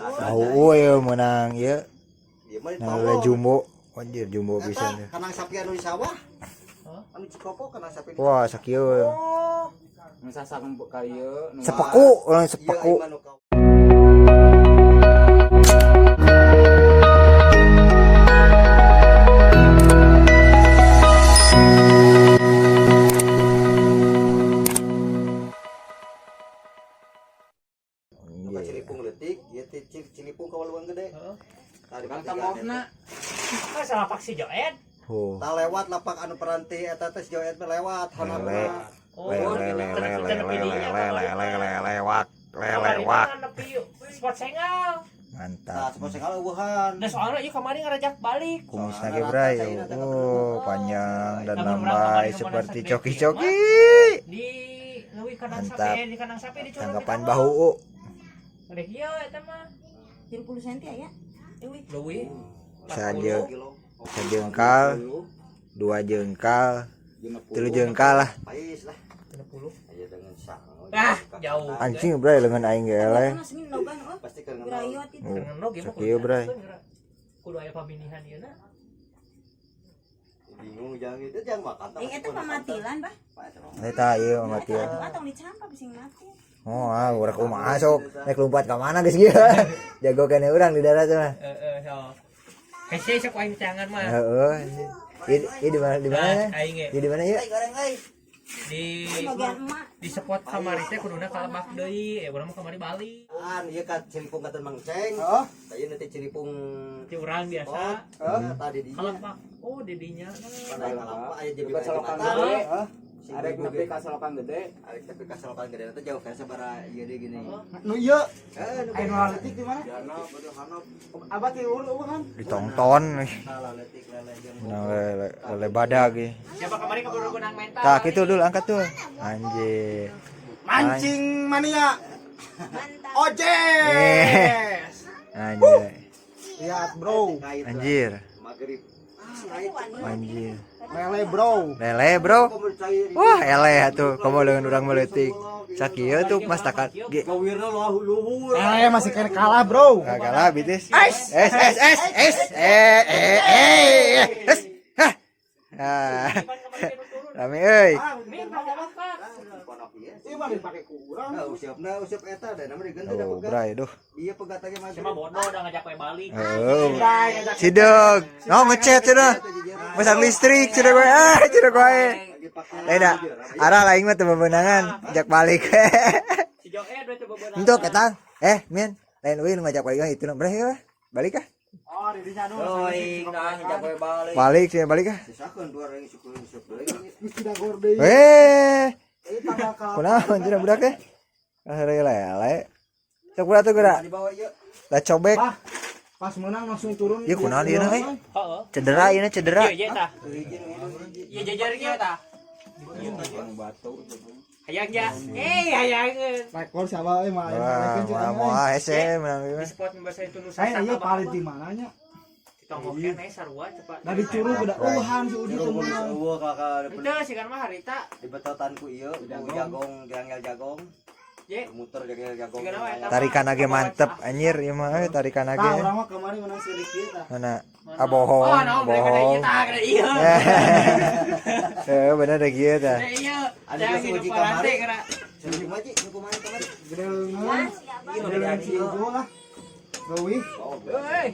Tahu ya menang ya. Ieu mah Nah, lele jumbo. Anjir jumbo pisan ya. Kanang sapi anu di sawah. Anu Cikopo kanang sapi. Wah, sakieu. Oh. Nu sasak ka ieu. Sepeku, orang sepeku. Iya, ieu mah nu ka Cilipung leutik, ieu teh Cilipung ka Waluan gede. Heeh. Tah di Kan pertigaan kamohna. Ah, salah pak si Joed. Oh. eta. Tah lewat lapak anu peranti eta teh si Joed mah lewat Lele. hanapna. Oh, Lele lele lele lele lele lele wak, lele Kamari wak. mah nepi spot sengal. Tah Mantap. spot sengal eueuhan. Nah, soalnya ieu kamari ngarajak balik. Kumisna ge bray. Oh, panjang dan lambai seperti coki-coki. Di leuwih kandang Mantap. sapi, di kandang sapi di curug. Tanggapan bahu. Gede kieu eta mah. 30 cm aya. Leuwih. Leuwih. Saja sejengkal, dua jengkal, tilu jengkal lah. Pais lah. 60. Aya dengan sang. Ah, jauh. Anjing bray lengan aing ge eleh. Sini loba oh. Pasti kan Grayot itu. Oh, Dengan ge mah sakieu bray. Kudu aya paminihan ieu na. Bingung jangan itu jangan makan. Eh eta pamatilan, Bah. Eta ieu matian. Eta atuh dicampak bising mati. Oh, ah, urang kumaha sok. Nek lompat ka mana geus kieu. Jago kene urang di darat mah. Heeh, sok. Hese sok aing tangan mah. Heeh. Ieu di mana di mana? Nah, aing ge. Ieu di mana ya? Goreng euy. Di Bagian emak. di spot kamari teh kuduna ka lebak deui, urang mah kamari balik. An ieu ka Cilipung ka Mang Ceng. Heeh. Tah ieu nanti Cilipung Ti urang biasa. Heeh, tadi di. Ka lebak. Oh, didinya. Pada kalapa aya jadi Ka solokan gede. Arek nepi ka solokan gede. Arek tapi ka solokan gede teh jauh kan sabaraha ieu deui gini. Nu ieu Eh, nu aya nu leutik di mana? Jana bodoh hanap. Abah ti ulur kan? Ditongton. Salah leutik lele jeung Nah, lele, lele badag ge. Siapa kamari kaburu benang mental? Tah kitu dulu angkat tuh. Anjir. Mancing mania. Mantap. Ojes. Anjir. Lihat, bro. Anjir. Magrib. Anjir. Lele, bro. Lele, bro. Wah, eleh atuh. Komo dengan urang meletik. Sakieu tuh mas takan ge. Gawirna luhur. Lele masih kena kalah, bro. Kalah bitis. S S S S E E E S. Hah. Ah. Rame euy. Ieu mah dipake ku urang. Nah, usiapna usiap eta da nama diganti da Oh, pegat. bray duh. Iya pegatannya mah. Siapa bodoh udah ngajak we balik. Oh. Sideg. No ngechat cenah. Pasang listrik cenah gue. Ah, cenah gue. Lain da. Arah lain mah teu bebenangan, jak balik. Si Joed we teu bebenangan. Untuk etang. Eh, Min, lain euy nu ngajak balik itu bray lah. Balik ah. Oh, didinya nu. Oi, nah ngajak we balik. Balik sih balik ah. Sisakeun dua orang syukur syukur deui. Geus tidak deui. Eh, Ieu tanggal ka. kunaon cenah budak teh? Ah, lele. Cok budak tuh geura. Di bawah ieu. Lah cobek. Bah, pas menang langsung turun. Ieu kunaon ieu euy? Heeh. Cedera ieu cedera. Iya, iya tah. Iya jajar kieu tah. Hayang ya. Eh, hayangeun. Rekor siapa euy mah Wah, moal moal hese menang ieu. Di spot membahas itu nu Saya ieu paling di mananya? Ditongok keneh sarua cepat. Da di curug udah uhan si Uji teu menang. Eueuh kakak Henteu sih kan mah harita. di betotan ku ieu ku jagong gerangel jagong. Ye. Muter gerangel jagong. Sigana we eta mah. Tarikan age mantep anjir ieu mah euy tarikan Tah age. urang mah kamari menang sedikit tah. Mana? Ah bohong, Oh, naon mereka da ieu bohong. tah, kada ieu. Eh, bener da kieu tah. Da ieu. Ada Jangan geus hidup uji parante kamari. kana. Suju mah Ji, nu kumaha kamari? Gede leungeun. Gede leungeun si Ujo lah. Leuwih. Euy.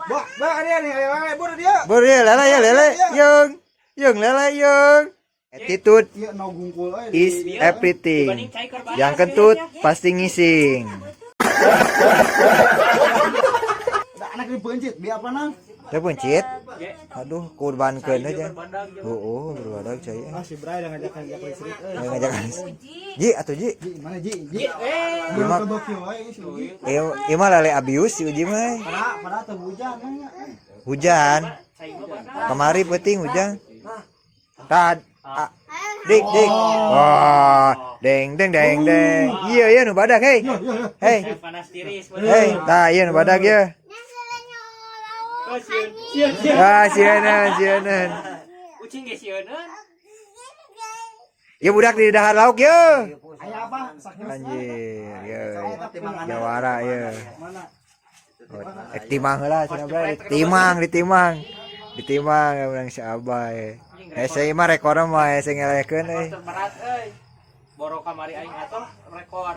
Bah, bah ada nih, ada lele bur dia. Bur ye lele ye lele yeung. Yeung lele yeung. Attitude Ieu no gungkul euy. is everything. Dibanding cai keur badas, Yang kentut pasti ngising. Da anak dipencit, bi apa nang? Teh puncit. Ye. Aduh, kurbankeun aja. Berbadag jeung Heeh, berbadag cai. Ah si Bray da ngajakan ngajak listrik euy. Ayo ngajakan. Ji atuh Ji. Ji, mana Ji? Ji. Eh, Ieu mah Ke Tokyo euy si Uji. ieu mah lele abius si Uji mah. Pada pada teu hujan nya. Hujan. cai mah badag. Kemari penting hujan. Tad. Dik dik. Wah, deng deng deng deng. Iya iya nu badag hei. Hei. Saya panas tiris. Hei, tah iya nu badag ye. Oh, sieun. Sieun, sieun. Ah, sieuneun, sieuneun. Ucing ge sieuneun. Ieu budak di dahar lauk ye. Aya apa? Sakit. Anjir, ye. Jawara ye. Mana? Oh, timang heula cenah, Bray. Timang, ditimang. Ditimang ya menang si Abai. Eh, saya mah rekorna mah hese ngelehkeun euy. Terberat euy. Boro kamari aing atoh rekor.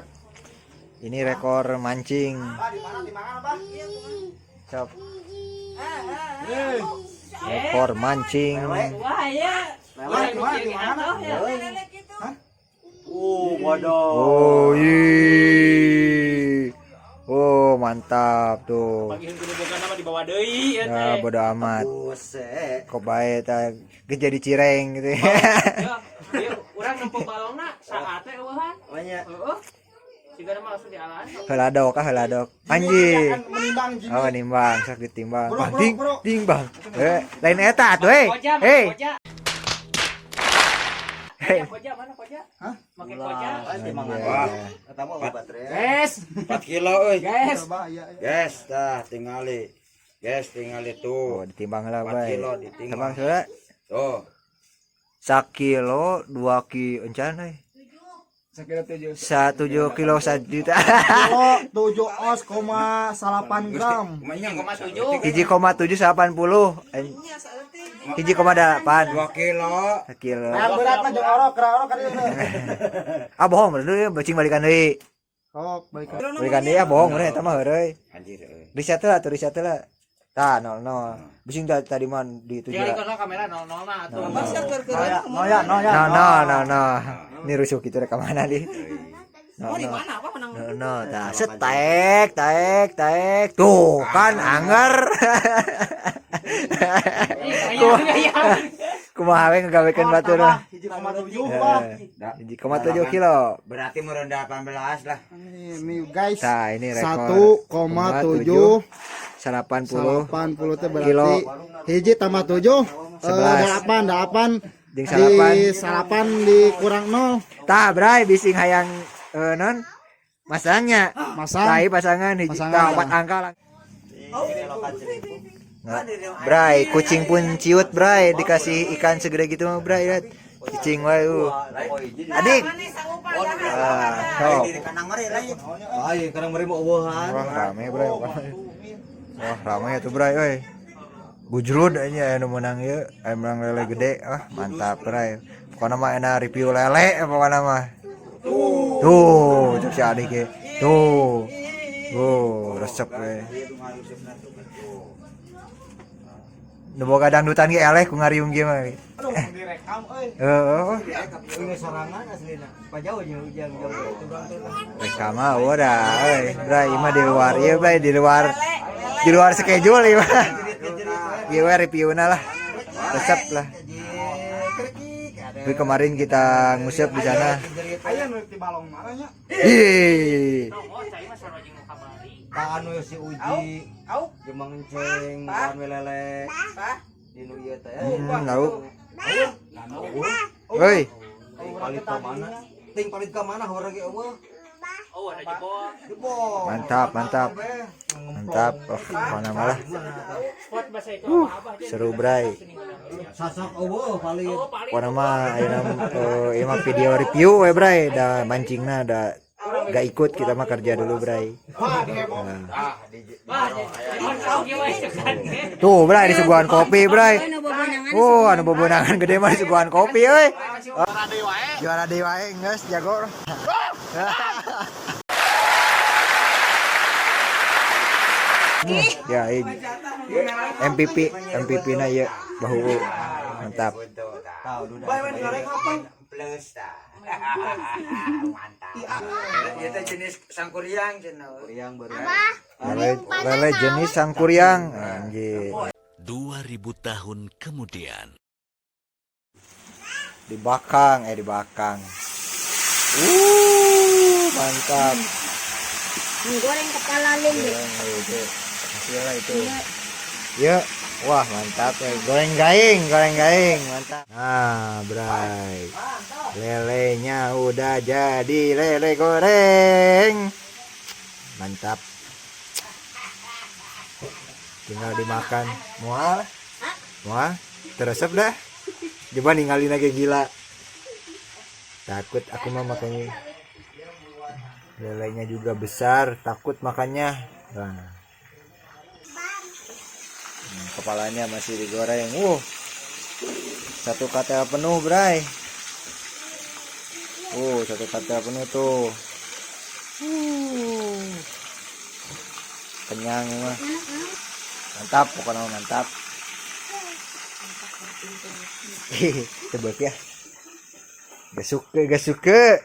Ini rekor mancing. Cop. Rekor mancing. Wah ya. Lele di mana? Lele gitu. Oh, waduh. Oh, ih. Oh, mantap tuh. Bagian kudu boga nama dibawa deui ieu Ya, teh. bodo amat. Buset. Kok bae ta geus jadi cireng gitu. Ya, ieu urang nempo balongna saat teh eueuhan. Banyak. Heeh. Siga mah langsung dialaan. Heuladok ah, heuladok. Anjing. Menimbang jing. Oh, nimbang, sok ditimbang. Bro, Wah, bro, ding, bro. ding, Bang. Eh, lain eta atuh, eh. Koja, make Hei. koja. Hei. Koja mana koja? Hah? Make koja. Wah, eta mah baterai. Guys, 4 kilo euy. guys. Coba iya. Iya. Guys, tah tingali. Guys, tingali Oh, tuh. ditimbang lah, 4 Bay. kilo ditimbang. Timbang sudah. Tuh. Sakilo, 2 kilo, encan euy. Sakira 7. 1 kilo 1 juta. Kilo 7 os koma 8 gram. Kumanya 1,7. 1,780. Nya saeutik. 1,8 2 kilo. kilo. Yang berat mah jeung orok, kera orok kan itu. Ah, bohong bener deui, bacing balikan deui. Sok balik. Balikan deui ah, bohong bener eta mah heureuy. Anjir euy. Riset lah tuh, riset lah. Tah, 00. Bising tadi mah di tujuh. Tinggal ikutlah kamera 00 nah atuh. Nol, Abah nol. sia keur-keureun No ya, no ya. No no no no. Ini rusuh gitu rek mana di? No Oh, di no. mana apa menang? No no, tah set taek taek taek. Tuh kan anger. Iya, iya. Kumaha we ngagawekeun batur mah. 1,7 bah. 1,7 kilo. Berarti meureun 18 lah. Ini guys. Tah, ini rekor. 1,7 80 80 teh Kilo. berarti hiji tambah 7 11. 8 8 Jeung salapan. di salapan dikurang 0. Tah, Bray, bising hayang non masangnya. Masang. Tai pasangan hiji Pasangan, tah tah. opat angka lah. Nah, Bray, kucing pun ciut, Bray, dikasih ikan segede gitu mah, Bray, lihat. Cicing wae. Adik. Ah, sok. Ayo, kadang meri mau eueuhan. Wah, rame, Bray. Wah, rame ya tuh, Bray, euy. Gujrud aja anu menang ieu, aya menang lele gede. Ah, mantap, Bray. Pokoknya mah enak review lele pokoknya mah. Tuh, cek si adik ge. Tuh. Tuh, resep we. Nu boga dangdutan ge eleh ku ngariung ge mah. Aduh, direkam euy. Heeh. Ini sorangan aslina. Pajauh jeung jauh jauh. Rekam mah udah, euy. Bray, ieu mah di luar ieu, Bray, di luar schedule ieu mah. Ieu we reviewna lah. Resep lah. Tapi kemarin kita ngusep di sana. Aya nu di balong mana nya? Ih. Oh, cai mah sarua jeung nu kamari. Tah anu si Uji. Jeung Mang Enceng, kawan we lele. Di nu ieu teh. Lauk. Woi, Ting palit ka mana? Ting palit ka mana horeng ge eueuh. Oh, ada jebol. Jebol. Mantap, mantap. Mantap. Oh, mana malah Spot bahasa itu apa-apa. Seru, Bray. Sasak eueuh palit. Oh, paling Pokoknya mah ayeuna ieu mah video review we, Bray, da mancingna da gak ikut, kita mah kerja dulu, Bray. Wah, diheboh. Nah. Wah, jadi kan. Tuh, Bray, disuguhan kopi, Bray. Nu bobojangan. Oh, anu bobojangan gede mah disuguhan kopi euy. Juara deui wae geus jago. Ya, ini MVP MVP na ieu bahu mantap. Plus tah. Mantap. Ieu teh jenis sangkuriang cenah. Kuriang baru. Lele, lele jenis sangkuriang anjir. 2000 tahun kemudian. Dibakang, eh, dibakang. Mantap. Goreng kepala lele. Goreng itu hasilnya itu ya, wah, mantap ya, goreng gaing, goreng gaing, mantap. Nah, Bray, lelenya udah jadi, lele goreng mantap, tinggal dimakan. Mual mual teresep dah, coba ninggalin lagi, gila, takut aku mah makannya. Lelenya juga besar, takut makannya. Nah. Kepalanya masih digoreng. Satu katel penuh, Bray. Satu katel penuh tuh. Kenyang ini mah. Mantap, pokoknya mah mantap. Tebak ya. Gak suka, gak suka.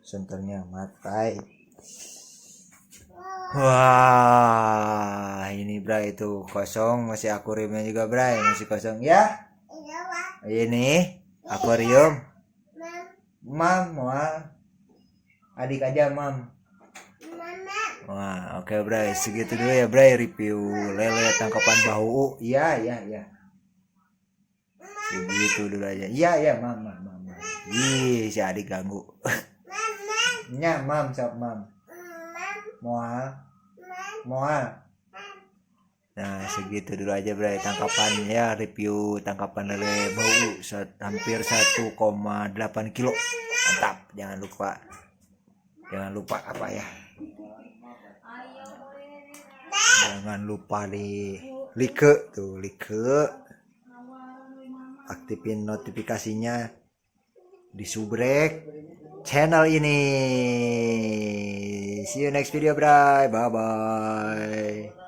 Senternya matai. Wah, ini Bray itu kosong, masih akuariumnya juga, Bray, masih kosong ya. Ini akuarium. Mam, wah. Adik aja, Mam. Wah, oke Bray, segitu dulu ya, Bray, review lele tangkapan bahu. Iya. Segitu dulu aja. Iya, Mam, Mam, Mam. Mam. Ih, si adik ganggu. Nya, Mam, sok Mam. Moal. Moal. Nah, segitu dulu aja, Bray, tangkapan ya, review tangkapan lele bau hampir 1,8 kilo. Mantap, jangan lupa. Jangan lupa apa ya? Jangan lupa di like tuh, like. Aktifin notifikasinya, di subrek channel ini. See you next video, Bray. Bye bye.